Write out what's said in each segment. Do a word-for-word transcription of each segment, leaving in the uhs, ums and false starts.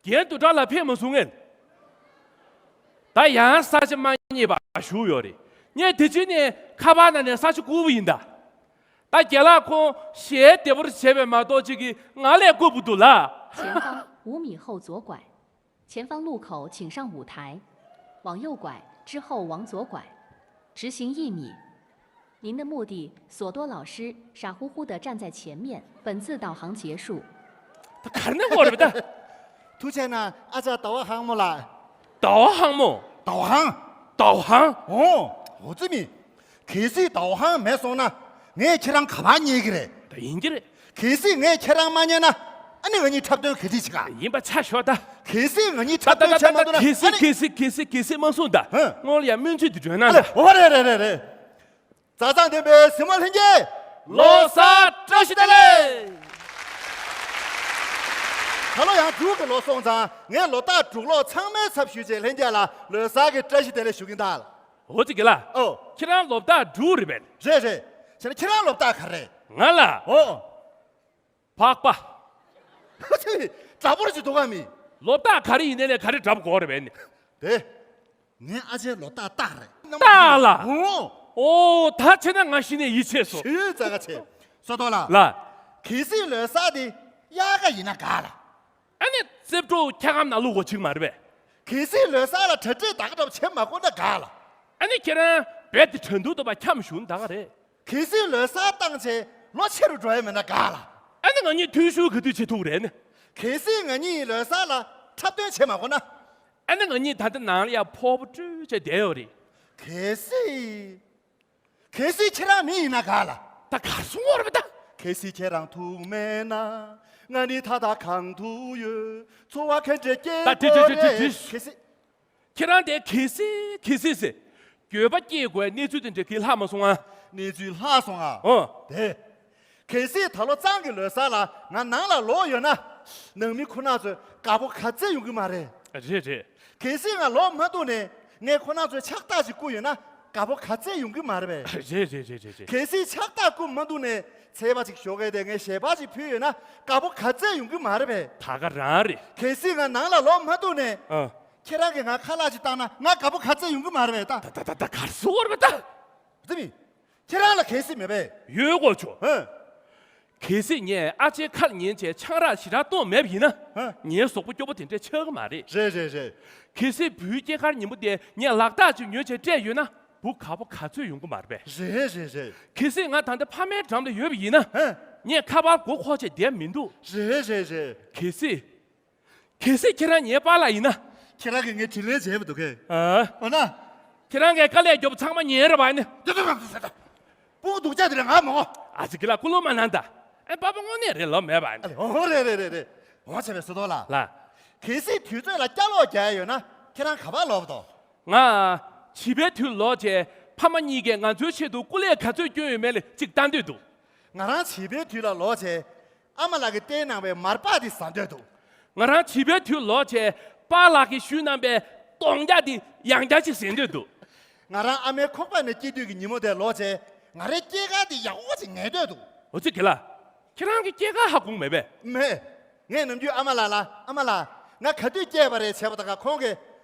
རྒན་དུ་དྲག་ལ་ཕེབས་མ་སོང་ངས། ད་ཡང་ས་ཆ་མ་རྙེད་པ་བཞུགས་ཡོད་རེད། ངས་དེ་ཕྱིན་ནས་ཁ་པར་ནང་ནས་ས་ཆ་བསྐུར་བ་ཡིན་ད། ད་རྒན་ལགས་ཁོང་ཞལ་བདེ་པོར་བྱས་པས་མ་གཏོགས་ཅིག་གིས་ང་ལས་བསྐུར་བ་འདུག་ལ། 前方五米后左拐，前方路口请上五台，往右拐之后往左拐，直行一米。您的目的，索多老师傻乎乎地站在前面。本次导航结束。 ད་ག་རེ་ནས་འགོ་རེད་པ་ད། ཐུགས་རྗེ་གནང་ཨ་ཅག་导航མོ་ལགས།导航མོ།导航། 导航། ཨོ། འོ་ཙི་མི། གལ་སྲིད་导航མེད་སོང་ན་ངས་ཁྱེད་རང་ག་པར་རྙེད་ཀྱི་རེད། ད་ཡིན་གྱི་རེད། གལ་སྲིད་ངས་ཁྱེད་རང་མ་རྙེད་ན་ཨ་ནི་ང་གཉིས་འཁྲབ་སྟོན་ག་དུས་བྱེད་ག། ཡིན་པ་ཆ་ཞོག་ད། གལ་སྲིད་ང་གཉིས་འཁྲབ་སྟོན་བྱེད་མ་ཐུབ་ན་གལ་སྲིད་ཨ་ནི། གལ་སྲིད་གལ་སྲིད་གལ་སྲིད་མ་གསུངས་ད། ཧུ། སྔོན་ལ་ཡང་སྨོན་ཚིག་དེ་སྒྲོན་གནང་ད། ཨོ་རེད་རེད་རེད་རེད། མཛའ་བརྩེ་ལྡན་པའི་གཟིགས་མོ་ལྷན་རྒྱས། ལོ་གསར་བཀྲ་ཤིས་བདེ་ལེགས། ད་ལོ་ཡང་འབྲུག་གི་ལོ་སོང་ཙང་ངས་ལོ་རྟགས་འབྲུག་ལོ་ཚང་མའི་ཚབ་ཞུས་བྱས་ལྷན་རྒྱས་ལ་ལོ་གསར་གྱི་བཀྲ་ཤིས་བདེ་ལེགས་ཞུ་གིན་ད། ཨོ་ཙི་གི་ལ། ཨོ། ཁྱེད་རང་ལོ་རྟགས་འབྲུག་རེད་པས། རེད་རེད། བྱས་ན་ཁྱེད་རང་ལོ་རྟགས་ག་རེ། ང་ལ། ཨོ། བག་པ། འདྲ་པོར་ཅིག་འདུག་ག་མི། ལོ་རྟགས་ག་རེ་ཡིན་ནའི་ལས་ག་རེ་འདྲ་པོ་དགོས་རེད་པས་ནི། དེ། ངའི་ཨ་ཅེའི་ལོ་རྟགས་སྟག་རེད། སྟག་ལ། ཨོ། ཨོ་ད་བྱས་ན་ང་གཞི་ནས་ཡིད་ཆེས་སོང་། ཞུས་ཙང་ང་ཆེ། སོ་ཏོ་ལ། ལ། གལ་སྲིད་ལོ་གསར་དེ་དབྱར་ཁ་ཡིན་ན་དགའ་ལ། ཨ་ནི་རྩེ་སྤྲོ་འཁྱག་སྒམ་ནང་བླུག་དགོས་ཅིག་མ་རེད་པས། གལ་སྲིད་ལོ་གསར་ལ་གྲ་སྒྲིག་ད་ག་འདྲ་བྱེད་མ་དགོས་ན་དགའ་ལ། ཨ་ནི་ཁྱེད་རང་རྦད་དེ་གྲ་འདུག་འདུག་པ་འཁྱམ་བཞུགས་ན་ད་ག་རེད། གལ་སྲིད་ལོ་གསར་བཏང་བྱས་ལོ་ཆེ་རུ་འགྲོ་ཡ་མེད་ན་དགའ་ལ། ཨ་ནི་ང་གཉིས་ཐུན་བཞུགས་ག་དུས་བྱེད་ཐུབ་རེད་ནི། གལ་སྲིད་ང་གཉིས་ལོ་གསར་ལ་འཁྲབ་སྟོན་བྱེད་མ་དགོས་ན། ཨ་ནི་ང་གཉིས་ད་ལྟ་ནང་ལ་ཡ་ཕོར་པ་སྤྲོད་བྱས་བསྡད་ཡོད་རེད། གལ་སྲིད། གལ་སྲིད་ཁྱེད་རང་མི་ཡིན་ན་དགའ་ལ། ད་གར་སོང་བ་རེད་པ་ད། གལ་སྲིད་ཁྱེད་རང་ཐུག་མེད་ན་ང་ནི་ད་ལྟ་གང་ཐུག་ཡོད། འཚོ་བ་ག་འདྲ་སྐྱེལ་ད་དེ་དེ་དགོས་དེ་དེ་རེད། དེ་གལ་སྲིད། ཁྱེད་རང་དེ་གལ་སྲིད་གལ་སྲིད་ཟེར། འགྱོད་པ་སྐྱེ་དགོས་གནས་ཚུལ་དེ་འདྲ་གི་ལྷག་མ་སོང་ཨ། གནས་ཚུལ་ལྷག་སོང་ཨ། ཨོ། དེ། གལ་སྲིད་ད་ལོ་གཙང་གི་ལོ་གསར་ལ་ང་ནང་ལ་ལོག་ཡོད་ན། ནང་མི་ཁོ་ན་ཚོས་དགའ་པོ་ག་ཚད་ཡོང་གི་མ་རེད། རེད་རེད། གལ་སྲིད་ང་ལོག་མ་ཐུབ་ནས་ངས་ཁོ་ན་ཚོས་ཕྱག་རྟགས་ཅིག་བསྐུར་ཡོད་ན་དགའ་པོ་ག་ཚད་ཡོང་གི་མ་རེད་པས། རེད་རེད་རེད་རེད་རེད། གལ་སྲིད་ཕྱག་རྟགས་བསྐུར་མ་ཐུབ་ནས་ཚལ་པ་ཅིག་ཞོགས་གས་དེ་ངས་ཞལ་པར་ཅིག་ཕུལ་ཡོད་ན་དགའ་པོ་ག་ཚད་ཡོང་གི་མ་རེད་པས། ད་ག་རང་རེད། གལ་སྲིད་ང་ནང་ལ་ལོག་མ་ཐུབ་ནས། ཨ། ཁྱེད་རང་གིས་ང་ཁ་ལག་ཅིག་བཏང་ན་ང་དགའ་པོ་ག་ཚད་ཡོང་གི་མ་རེད་པས་ད། ད་ད་ད་ད་གར་སོང་བ་རེད་པས་ད། ཙི་མི། ཁྱེད་རང་ལ་གལ་སྲིད་མེད་པས། ཡོད་གོ་ཆོ། ཧེ། གལ་སྲིད་ངས་ཨ་ཅེའི་ཁ་ལ་ཉན་བྱས་ཆང་རག་ཞེ་དྲག་བཏུངས་མེད་པ་ཡིན་ན། ཧེ། ངའི་གཟུགས་པོ་སྐྱོ་པོ་དེ་འདྲས་ཆགས་ཀྱི་མ་རེད། རེད་རེད་རེད། གལ་སྲིད་བུའི་སྐྱེས་སྐར་ཉིན་མོ་དེ་ངས་ལག་རྟགས་ཅིག་ཉོས་བྱས་སྤྲད་ཡོད་ན་བུ་དགའ་པོ་ག་ཚོད་ཡོང་གི་མ་རེད་པས། རེད་རེད་རེད། གལ་སྲིད་ང་ད་ལྟ་ཕ་མའི་འགྲམ་ལ་ཡོད་པ་ཡིན་ན། ཧེ། ངས་ཁ་པར་མགོ་འཁོར་བྱས་བསྡད་མི་འདུག་རེད་རེད་རེད། གལ་སྲིད། གལ་སྲིད་ཁྱེད་རང་ངའི་པཱ་ལགས་ཡིན་ན། ཁྱེད་རང་གིས་ངའི་དྲིན་ལན་འཇལ་བ་འདུག་གས། ཨ། འོ་ན། ཁྱེད་རང་གིས་དཀའ་ལས་རྒྱོབ་ཚང་མ་ཉན་རེད་པ་ནི། ཏུ་ཏུ་ཏུ་ཏུ་ཏུ། སྤུ་གུ་སྡུག་ཅག་དེ་ལ་ང་མ་འོ། ཨ་ཙི་གི་ལ་ཀུ་ལུ་མ་ནང་ད། ཨེ་པཱ་པཱ་དངོས་གནས་རེད་ལོ་མེད་པ་ནི། ཨ་ལེ་འོ་རེད་རེད་རེད་རེད། འོ་བྱས་པའི་སུ་ཐོག་ལ། ལ། གལ་སྲིད་དུས་ཚོད་ལ་སྐྱ་ལོག་རྒྱག་ཡ་ཡོད་ན་ཁྱེད་རང་ག་པར་ལོག་པ་དོ། ང་། བྱིས་པའི་དུས་ལོག་བྱས་ཕ་མ་གཉིས་ཀས་ང་ཚོའི་ཆེད་དུ་སྐུ་ལས་ག་ཚོད་བསྐྱོན་ཡོད་མེད་ལ་ཅིག་ལྟ་འདོད་འདུག་ང་རང་བྱིས་པའི་དུས་ལ་ལོག་བྱས། ཨ་མ་ལགས་ཀྱིས་བསྟན་གནང་བའི་མར་པག་དེ་ཟ་འདོད་འདུག་ང་རང་བྱིས་པའི་དུས་ལོག་བྱས་པཱ་ལགས་ཀྱིས་ཞུས་གནང་པའི་སྟོང་རྒྱག་དེ་ཡང་བསྐྱར་ཅིག་ཟ་འདོད་འདུག་ང་རང་ཨ་མའི་ཁོག་པ་ནས་སྐྱེས་དུས་ཀྱི་ཉིན་མོ་དེ་ལོག་བྱས་ང་རའི་སྐྱེས་སྐར་དེ་ཡག་པོ་ཅིག་ངེས་འདོད་འདུག་འོ་ཙི་གི་ལ། ཁྱེད་རང་གི་སྐྱེས་སྐར་ཧ་གོ་མེད་པས། མེད། ངས་ནམ་རྒྱུན་ཨ་མ་ལགས་ལ་ཨ་མ་ལགས་ང་ག་དུས་སྐྱེས་པ་རེད་བྱས་པ་དང་ཁོང་གིས།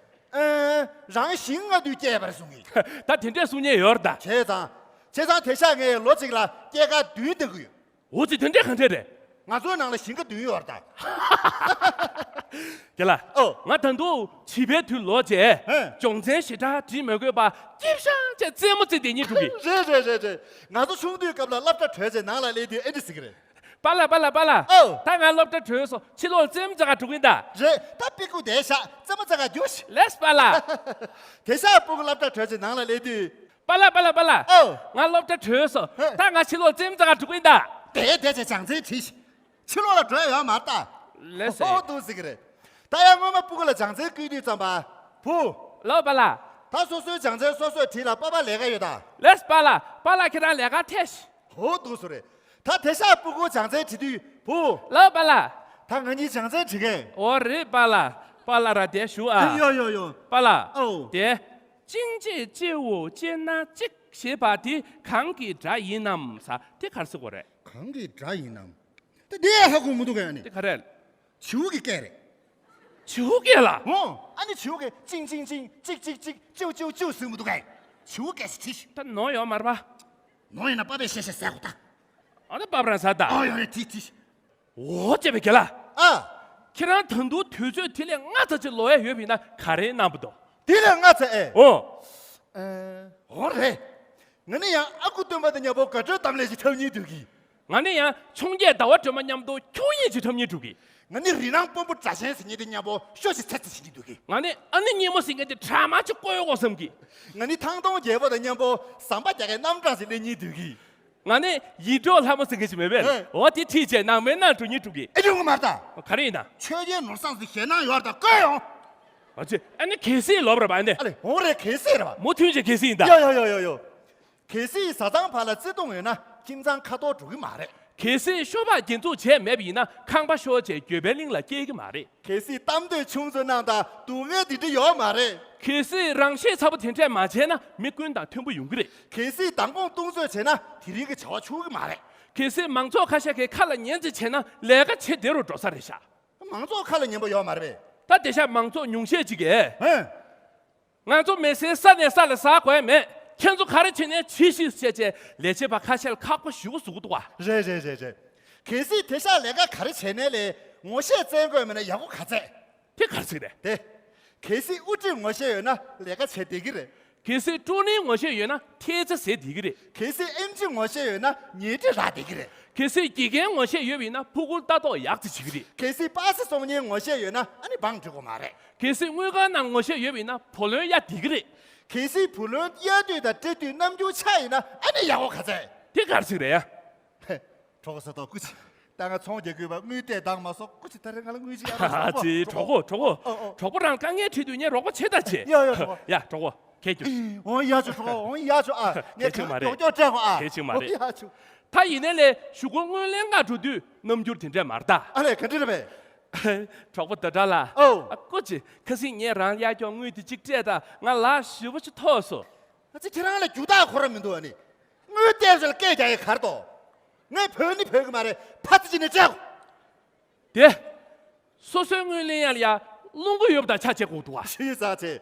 ཨ། རང་ཞིང་རྔ་དུས་སྐྱེས་པ་རེད་གསུང་གི། ད་དེ་འདྲས་གསུང་མཁན་ཡོད་རེད་ད། བྱས་ཙང་། བྱས་ཙང་དེང་སང་ངས་ལོ་གཅིག་ལ་སྐྱེས་སྐར་བདུན་བཏང་གི་ཡོད། འོ་ཙི་དེ་འདྲས་གང་འདྲས་རེད། ང་ཚོའི་ནང་ལ་ཞིང་ཁ་བདུན་ཡོད་རེད་ད། རྒན་ལགས། ཨོ། ང་ད་དུང་བྱིས་པའི་དུས་ལོག་བྱས། ཧེ། སྦྱོང་ཚན་ཞེ་དྲག་འབྲི་མ་དགོས་པ་སྐྱིད་ཤང་བྱས་རྩེད་མོ་རྩེ་བསྡད་སྙིང་འདོད་གི། རེད་རེད་རེད་རེད། ང་ཚོ་ཆུང་དུས་སྐབས་ལ་སློབ་གྲྭ་གྲོལ་རྗེས་ནང་ལ་སླེབས་དུས་ཨེ་འདྲ་ཟེར་གི་རེད། པཱ་ལགས་པཱ་ལགས་པཱ་ལགས། ཨོ། ད་ང་སློབ་གྲྭ་གྲོལ་སོང་། ཕྱི་ལོགས་རྩེད་མོ་རྩེ་གར་འགྲོ་གི་ཡིན་ད། རེད། ད་ཕྲུ་གུ་བསྡད་ཤག་རྩེད་མོ་རྩེ་གར་རྒྱུགས་ཤིག་ལེགས་པཱ་ལགས། དེང་སང་སྤུ་གུ་སློབ་གྲྭ་གྲོལ་རྗེས་ནང་ལ་སླེབས་དུས། པཱ་ལགས་པཱ་ལགས་པཱ་ལགས། ཨོ། ང་སློབ་གྲྭ་གྲོལ་སོང་། ཧེ། ད་ང་ཕྱི་ལོགས་རྩེད་མོ་རྩེ་གར་འགྲོ་གི་ཡིན་ད། བསྡད་བསྡད་བྱས་སྦྱོང་ཚན་བྲིས་ཤིག་ཕྱི་ལོགས་ལ་འགྲོ་ཡ་ཡོད་མ་རེད་ད། ལེགས་སེ། ཨོ་འདུག་ཟེར་གི་རེད། ད་ཡང་སྔོན་མ་སྤུ་གུ་ལ་སྦྱོང་ཚན་བསྐུལ་དུས་ཙམ་པ། བུ། ལགས་པཱ་ལགས། ད་སོ་སོའི་སྦྱོང་ཚན་སོ་སོས་བྲིས་ལ་པཱ་པཱ་ལས་ཀ་ཡོད་ད། ལེགས་པཱ་ལགས། པཱ་ལགས་ཁྱེད་རང་ལས་ཀ་ཐད་ཤིག་ཧོ་འདུག་སེ་རེད། ད་དེང་སང་སྤུ་གུ་སྦྱོང་ཚན་བྲིས་དུས་བུ། ལགས་པཱ་ལགས། ད་ང་གཉིས་སྦྱོང་ཚན་བྲིས་གས། འོ་རེད་པཱ་ལགས། པཱ་ལགས་ར་དེ་ཞུ་ཨ། ཡོ་ཡོ་ཡོ། པཱ་ལགས། ཨོ། དེ། ཅིང་ཅེ་ཅེའོ་ཅེ་ན་ཅིག་ཞེས་པ་དེ་གང་གི་སྒྲ་ཡིན་ནམ་ཟེར་དེ་ག་རེ་ཟེར་དགོས་རེད། གང་གི་སྒྲ་ཡིན་ནམ། དེ་འདི་ཧ་གོ་མི་འདུག་གས་ཨ་ནི། དེ་ག་རེད། བྱིའུ་གི་སྐད་རེད། བྱིའུ་སྐད་ལ། འོ། ཨ་ནི་བྱིའུ་སྐད་ཅིང་ཅིང་ཅིང་ཅིག་ཅིག་ཅིག་ཅིའུ་ཅིའུ་ཅིའུ་ཟེར་མི་འདུག་གས། བྱིའུ་སྐད་ཞིག་བྲིས་ཤིག་ད་ནོར་ཡོད་མ་རེད་པ། ནོར་ཡིན་ན་པ་ཕས་བཤད་བཤད་ཟེར་གོ་ད། ཨ་ནི་པ་ཕ་རང་ཟ་ད། ཨ་ཡོ་རེད་བྲིས་བྲིས། འོ་ཅེ་བའི་རྒན་ལགས། ཨ། ཁྱེད་རང་ད་དུང་དུས་ཚོད་དེ་ལས་སྔ་ཙམ་ཅིག་ལོག་ཡ་ཡོད་པ་ཡིན་ན་ག་རེ་གནང་པ་འདུག་དེ་ལས་སྔ་ཙམ་ཨེ། འོ། ཨེ། འོ་རེད། ང་ནི་ཡང་ཨ་ཁུ་སྟོན་པ་དང་མཉམ་པོ་དགའ་སྤྲོའི་གཏམ་གླེང་ཞིག་འཁྲབ་སྙིང་འདོད་ཀི། ང་ནི་ཡང་འཕྱོངས་རྒྱས་ཟླ་བ་སྒྲོལ་མ་མཉམ་དུ་ཁྱུང་ཡིན་ཞིག་འཁྲབ་སྙིང་འདོད་ཀི། ང་ནི་རི་ནང་དཔོན་པོ་སྒྲ་ཆེན་ཟེར་མཁན་དེ་མཉམ་པོ་ཤོ་ཞིག་ཚེ་ཚེ་བྱེད་སྙིང་འདོད་ཀི། ང་ནི་ཨ་ནེ་སྙེ་མོ་ཟེར་མཁན་དེ་དྲ་མ་ཅིག་བརྐོ་ཡོང་དགོས་བསམ་གི། ང་ནི་ཐང་སྟོང་རྒྱལ་པོ་དང་མཉམ་པོ་ཟམ་པ་རྒྱག་མཁན་རྣམ་གྲངས་ཤིག་ལེན་སྙིང་འདོད་ཀི། ང་ནི་ཡིད་འཕྲོག་ལྷ་མོ་ཟེར་མཁན་ཞིག་མེད་པས། ཨེ། འོ་དེ་ཁྲིད་བྱས་ནང་མའི་ནང་འགྲོ་སྙིང་འདོད་ཀི། ཨེ་འགྲོ་གི་མ་རེད་ད། ག་རེ་ཡིན་ན། ཆོས་རྒྱལ་ནོར་བཟང་ཟེར་ཞེད་སྣང་ཡོད་རེད་ད་བརྐོས་ཡོང་། ཨ་ཙི། ཨ་ནི་གལ་སྲིད་ལོབས་ར་བ་ནི། ཨ་ལེ་འོང་རེད་གལ་སྲིད་ར་བ། མུ་མཐུད་བྱས་གལ་སྲིད་ཡིན་ད། ཡོ་ཡོ་ཡོ་ཡོ་ཡོ། གལ་སྲིད་བཟའ་ཚང་བར་ལ་བརྩེ་དུང་ཡོད་ན་ཁྱིམ་ཚང་ཁ་འཐོར་འགྲོ་གི་མ་རེད། གལ་སྲིད་ཤོ་སྦག་རྒྱན་འཛུགས་བྱས་མེད་པ་ཡིན་ན་ཁང་པ་ཤོར་བྱས་འགྱོད་པའི་གླིང་ལ་སྐྱེལ་གི་མ་རེད། གལ་སྲིད་གཏམ་འདོད་ཆུང་ཙམ་གནང་དང་སྡུག་བསྔལ་འདི་འདྲ་ཡོད་མ་རེད། གལ་སྲིད་རང་ཤེད་ཚ་པོ་དེ་འདྲས་མ་བྱས་ན་མི་ཀུན་དང་མཐུན་པོ་ཡོང་གི་རེད། གལ་སྲིད་མདང་དགོང་བཏུང་ཚོད་བྱས་ན་དེ་རིང་གི་བྱ་བ་འཆུག་གི་མ་རེད། གལ་སྲིད་མང་ཚོགས་ཁ་ཤས་ཀྱི་ཁ་ལ་ཉན་ཙམ་བྱས་ན་ལས་ཀ་བྱེད་བདེ་རུ་འགྲོ་ས་རེད་ཤག་མང་ཚོགས་ཁ་ལ་ཉན་པོ་ཡོད་མ་རེད་པས། ད་དེ་ཤག་མང་ཚོགས་ཉུང་ཤས་ཅིག་གིས། ཧེ། ང་ཚོ་མི་སེར་ས་ནས་ས་ལ་ཟ་དགོས་མེད། ཁྱེད་ཚོ་ག་རེ་བྱེད་ནས་བྱེད་ཤིག་ཟེར་བྱས་ལས་བྱེད་པ་ཁ་ཤས་ལ་ཁག་པོ་ཞེ་པོ་བཟོ་གི་འདུག་བ། རེད་རེད་རེད་རེད། གལ་སྲིད་དེ་ཤག་ལས་ཀ་ག་རེ་བྱས་ནའི་ལས་ངོ་ཤེས་བཙལ་དགོས་མེད་ན་ཡག་པོ་ག་ཚད། དེ་ག་རེ་ཟེར་གི་རེད། དེ། གལ་སྲིད་དབུ་ཁྲིད་ངོ་ཤེས་ཡོད་ན་ལས་ཀ་བྱེད་བདེ་གི་རེད། གལ་སྲིད་ཀྲུའུ་རིན་ངོ་ཤེས་ཡོད་ན་ཐེལ་ཙེ་ཟས་བདེ་གི་རེད། གལ་སྲིད་ཨེམ་ཆི་ངོ་ཤེས་ཡོད་ན་ཉལ་ཁྲི་རག་བདེ་གི་རེད། གལ་སྲིད་དགེ་རྒན་ངོ་ཤེས་ཡོད་པ་ཡིན་ན་ཕྲུ་གུར་ལྟ་རྟོག་ཡག་ཙམ་བྱེད་ཀྱི་རེད། གལ་སྲིད་པ་སེ་བཙོང་མཁན་ངོ་ཤེས་ཡོད་ན་ཨ་ནི་བང་སྒྲིག་དགོས་མ་རེད། གལ་སྲིད་དངུལ་ཁང་ནང་ངོ་ཤེས་ཡོད་པ་ཡིན་ན་བུ་ལོན་གཡར་བདེ་གི་རེད། གལ་སྲིད་བུ་ལོན་གཡར་དུས་དང་སྤྲད་དུས་རྣམ་འགྱུར་ཆགས་ཡིན་ན་ཨ་ནི་ཡག་པོ་ག་ཚད། དེ་ག་རེ་ཟེར་གི་རེད་ཡ། གྲོགས་པོ་ཟེར་ཏོ་སྐུ་མཁྱེན། ད་ང་ཚོང་རྒྱག་དགོས་པ་དངུལ་སྤྲད་དང་མ་སོང་སྐུ་མཁྱེན་ད་རེས་ང་ལ་དངུལ་ཅིག་ཨ་ཧ་ཧ་ཙི་གྲོགས་པོ་གྲོགས་པོ། ཨོ་ཨོ། གྲོགས་པོ་རང་དཀའ་ངལ་འཕྲད་དུས་ངས་རོགས་པ་བྱེད་ད་བྱེད། ཡ་ཡ་གྲོགས་པོ། ཡ་གྲོགས་པོ་གལ་རྒྱུ། འོང་ཡ་ཆུ་གྲོགས་པོ་འོང་ཡ་ཆུ་ཨ། ངས་གལ་ཆེ་མ་རེད། མགྱོགས་མགྱོགས་སྤྲད་གོ་ཨ། གལ་ཆེ་མ་རེད། འོང་ཡ་ཆུ། ད་ཡིན་ནའི་ལས་གཞུག་གུ་དངུལ་ལེན་ག་འགྲོ་དུས་རྣམ་འགྱུར་དེ་འདྲས་མ་རེད་ད། ཨ་ལས་ག་འདྲས་རེད་པས། གྲོགས་པོ་ཟླ་གྲགས་ལགས། ཨོ། ཨ་སྐུ་མཁྱེན་ཁ་སང་ངས་རང་གཡར་སྐྱོར་དངུལ་དེ་གཅིག་སྤྲད་ད་ང་ལག་ཞེ་པོ་ཅིག་ཐོགས་སོང་། ཨ་ཙི་ཁྱེད་རང་ལ་རྒྱུ་དག་ཁོ་ར་མི་འདུག་ཨ་ནི། དངུལ་སྟེར་ཚོད་ལ་སྐད་རྒྱག་ཡས་ག་རེ་འདུག་ངས་བོས་ནི་བོས་གི་མ་རེད་ཕ་ཙི་ཅི་ནས་སྤྲད་གོ། དེ། སོ་སོའི་དངུལ་ལེན་ཡ་ལ་ཡ་རླུང་གི་ཡོབ་དང་ཆ་བྱེད་དགོས་འདུག་ཨ། ཤི་ས་ཆེ།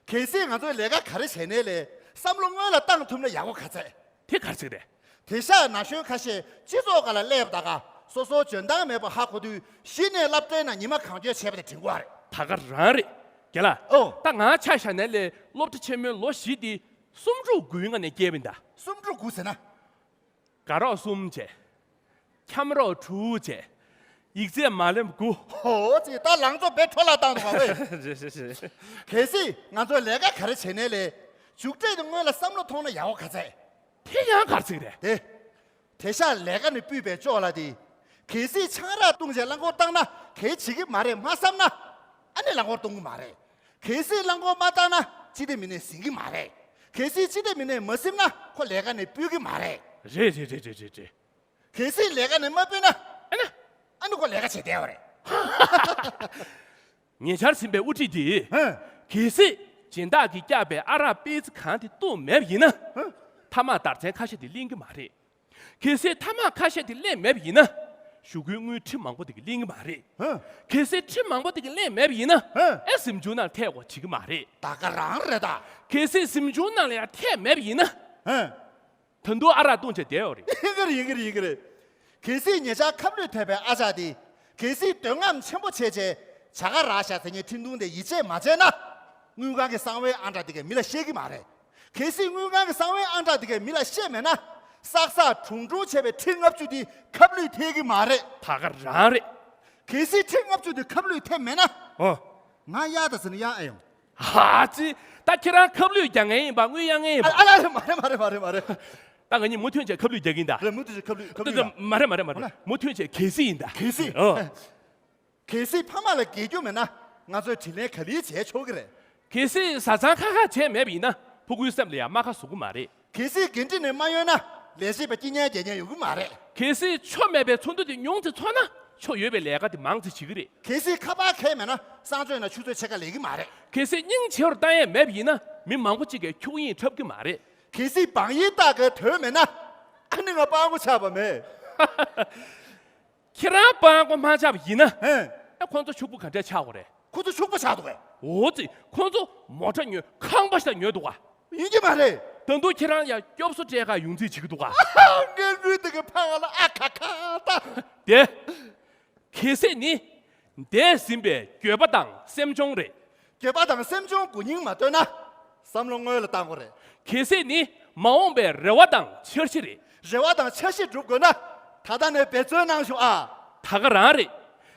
གལ་སྲིད་ང་ཚོས་ལས་ཀ་ག་རེ་བྱས་ནའི་ལས་བསམ་བློ་སྔོན་ལ་བཏང་ཐུབ་ན་ཡག་པོ་ག་ཚད། དེ་ག་རེ་ཟེར་རེད། དེ་ཤག་ན་གཞོན་ཁ་ཤས་སྤྱི་ཚོགས་སྒང་ལ་སླེབས་ད་ག་སོ་སོ་འཇོན་ཐང་མེད་པ་ཧ་གོ་དུས་གཞི་ནས་སློབ་གྲྭའི་ནང་ཉི་མ་གང་འཁྱོལ་བྱས་པ་དེ་དྲན་གོ་རེད། ད་ག་རང་རེད། རྒན་ལགས། ཨོ། ད་ང་ཆ་བཞག་ནའི་ལས་སློབ་གྲྭ་ཆེན་མོའི་ལོ་བཞི་དེ་གསུམ་དྲུག་དགུའི་སྒང་ནས་བསྐྱལ་བ་ཡིན་ད། གསུམ་དྲུག་དགུ་ཟེར་ན། དགའ་རོགས་གསུམ་བྱས། འཁྱམ་རོགས་དྲུག་བྱས། ཡིག་ཚད་མ་ལོན་དགུ། ཧོ་ཙི་ད་ལང་ཚོ་བེ་འཕྲོ་བརླག་བཏང་འདུག་ག་ཝེ། རེད་རེད་རེད། གལ་སྲིད་ང་ཚོས་ལས་ཀ་ག་རེ་བྱས་ནའི་ལས་མཇུག་འབྲས་དེ་སྔོན་ལ་བསམ་བློ་ཐོངས་ན་ཡག་པོ་ག་ཚད། དེ་ཡང་ག་རེ་ཟེར་གི་རེད། དེ། དེ་ཤག་ལས་ཀ་ནས་སྤུད་པའི་ཅོག་ལ་དེ། གལ་སྲིད་ཆང་རག་བཏུང་བྱས་རླངས་འཁོར་བཏང་ན་གལ་བྱེད་ཀྱི་མ་རེད་མ་བསམ་ན། ཨ་ནི་རླངས་འཁོར་གཏོང་གི་མ་རེད། གལ་སྲིད་རླངས་འཁོར་མ་བཏང་ན་སྤྱི་བདེ་མི་སྣས་ཟིན་གྱི་མ་རེད། གལ་སྲིད་སྤྱི་བདེ་མི་སྣས་མ་ཟིན་ན་ཁོ་ལས་ཀ་ནས་སྤུད་ཀྱི་མ་རེད། རེད་རེད། གལ་སྲིད་ལས་ཀ་ནས་མ་སྤུད་ན། ཨ་ནི། ཨ་ནི་ཁོ་ལས་ཀ་བྱེད་བསྡད་པ་རེད། ཉེ་ཆར་ཟིན་པའི་དབུ་ཁྲིད་འདིས། ཧེ། གལ་སྲིད་སྦྱིན་བདག་གིས་བཀྱགས་པའི་ཨ་རག་པེ་ཙི་གང་དེ་བཏུངས་མེད་པ་ཡིན་ན། ཧེ། ཐ་མག་དར་ཚན་ཁ་ཤས་དེ་ལེན་གྱི་མ་རེད། གལ་སྲིད་ཐ་མག་ཁ་ཤས་དེ་ལེན་མེད་པ་ཡིན་ན། གཞུག་གུའི་དངུལ་ཁྲི་མང་པོ་དེ་གིས་ལེན་གྱི་མ་རེད། ཧེ། གལ་སྲིད་ཁྲི་མང་པོ་དེ་གིས་ལེན་མེད་པ་ཡིན་ན། ཧེ། ཨེ་གཟིམ་ཆུང་ནང་ཐད་དགོས་བྱེད་ཀྱི་མ་རེད། ད་ག་རང་རེད་ད། གལ་སྲིད་གཟིམ་ཆུང་ནང་ལ་ཡང་ཐད་མེད་པ་ཡིན་ན། ཧེ། ད་དུང་ཨ་རག་བཏུང་བྱས་བསྡད་ཡོད་རེད། ཡིན་གྱི་རེད་ཡིན་གྱི་རེད་ཡིན་གྱི་རེད། གལ་སྲིད་ཉེ་ཆར་ཁབ་ལུད་ཐེབས་པའི་ཨ་ཅག་དེ། གལ་སྲིད་འདོད་རྔམ་ཆེན་པོ་བྱས་བྱས་བྱ་དགའ་རག་ཤག་ཟེར་མཁན་འཕྲིན་ཐུང་དེ་ཡིད་ཆེས་མ་བྱས་ན། དངུལ་ཁང་གི་གསང་བའི་ཨང་གྲངས་དེ་གས་མི་ལ་བཤད་ཀྱི་མ་རེད། གལ་སྲིད་དངུལ་ཁང་གི་གསང་བའི་ཨང་གྲངས་དེ་གས་མི་ལ་བཤད་མེད་ན། བསགས་བསགས་གྲུང་གྲུང་བྱས་པའི་ཁྲི་ལྔ་བཅུ་དེ་ཁབ་ལུད་ཐེབས་ཀྱི་མ་རེད། ད་ག་རང་རེད། གལ་སྲིད་ཁྲི་ལྔ་བཅུ་དེ་ཁབ་ལུད་ཐེབས་མེད་ན། ཨོ། ང་གཡར་ད་ཟེར་ན་གཡར་ཨེ་ཡོང་། ཧ་ཙི། ད་ཁྱེད་རང་ཁབ་ལུད་རྒྱག་མཁན་ཡིན་པ་དངུལ་གཡར་མཁན་ཡིན་པ། ཨ་ལ་ལ་མ་རེད་མ་རེད་མ་རེད་མ་རེད། ད་ང་གཉིས་མུ་མཐུད་བྱས་ཁབ་ལུད་རྒྱག་གིན་ད། རེད་མུ་མཐུད་བྱས་ཁབ་ལུད་ཁབ་ལུད་ད་ཡ། མ་རེད་མ་རེད་མ་རེད། ཧོ་ན། མུ་མཐུད་བྱས་གལ་སྲིད་ཡིན་ད། གལ་སྲིད། ཨོ། གལ་སྲིད་ཕ་མ་ལ་རྒྱལ་རྒྱུ་མེད་ན་ང་ཚོས་དྲིན་ལན་ག་ལེར་འཇལ་ཆོག་གི་རེད། གལ་སྲིད་བཟའ་ཚང་ཁ་ཁ་བྱས་མེད་པ་ཡིན་ན་ཕྲུ་གུའི་སེམས་ལ་ཡང་རྨ་ཁ་བཟོ་གི་མ་རེད། གལ་སྲིད་འགན་འཁྲི་ནས་མ་གཡོལ་ན་ལས་བྱེད་པ་སྐྱིད་ཉལ་རྒྱལ་ཉལ་ཡོང་གི་མ་རེད། གལ་སྲིད་ཆོ་མེད་པའི་ཚོགས་འདུ་དེ་ཉུང་ཙམ་ཚོགས་ན་ཆོ་ཡོད་པའི་ལས་ཀ་དེ་མང་ཙམ་བྱེད་ཀྱི་རེད། གལ་སྲིད་ཁ་པར་འཁྱེར་མེད་ན་གསང་སྤྱོད་ནང་ཆུ་ཚོད་ཕྱེད་ཀ་ལས་ཀྱི་མ་རེད། གལ་སྲིད་སྙིང་རྗེ་བོར་བཏང་ཡས་མེད་པ་ཡིན་ན་མི་མང་པོ་གཅིག་གིས་ཁྱུག་དབྱིངས་འཁྲབ་ཀྱི་མ་རེད། གལ་སྲིད་བང་ཡིག་རྟགས་ཀྱི་དོན་མེད་ན། ཨ་ནི་ང་སྤྲང་པོ་ཆགས་པ་མེད། ཁྱེད་རང་སྤྲང་པོ་མ་ཆགས་པ་ཡིན་ན། ཧེ། ཨ་ཁོང་ཚོ་ཕྱུག་པོ་ག་འདྲས་ཆགས་དགོས་རེད། ཁོ་ཚོ་ཕྱུག་པོ་ཆགས་འདུག་གས། འོ་ཙི། ཁོ་ཚོ་མོ་ཊ་ཉོས་ཁང་པ་ཞིག་ཉོས་འདུག་ག། ཡིན་གྱི་མ་རེད། ད་དུང་ཁྱེད་རང་ཡང་སྐྱོབ་གསོ་སྤྲད་ག་ཡོང་རྩིས་བྱེད་ཀྱི་འདུག་ག། ངའི་ལུས་འདི་གི་ཕ་ང་ལ་ཨ་ཁ་ཁ་ད། དེ། གལ་སྲིད་ནི། འདས་ཟིན་པའི་འགྱོད་པ་དང་སེམས་གཅོང་རེད། འགྱོད་པ་དང་སེམས་གཅོང་དགུ་སྙིང་མ་བཏོན་ན། བསམ་བློ་སྔོན་ལ་བཏང་དགོས་རེད། གལ་སྲིད་ནི། མ་འོངས་པའི་རེ་བ་དང་འཆར་གཞི་རེད། རེ་བ་དང་འཆར་གཞི་སྒྲུབ་དགོས་ན། ད་ལྟ་ནས་འབད་བརྩོན་གནང་ཤོག་ཨ། ད་ག་རང་རེད།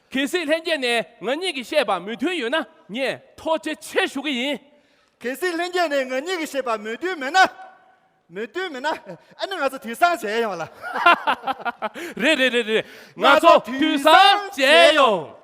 གལ་སྲིད་ལྷན་རྒྱས་ནས་ང་གཉིས་ཀྱིས་བཤད་པ་མོས་མཐུན་ཡོད་ན་ངས་ཐུགས་རྗེ་ཆེ་ཞུ་གི་ཡིན། གལ་སྲིད་ལྷན་རྒྱས་ནས་ང་གཉིས་ཀྱིས་བཤད་པ་མོས་མཐུན་མེད་ན། མོས་མཐུན་མེད་ན། ཨ་ནི་ང་ཚོ་དུས་སང་མཇལ་ཡོང་ལ། རེད་རེད་རེད་རེད། ང་ཚོ་དུས་སང་མཇལ་ཡོང་།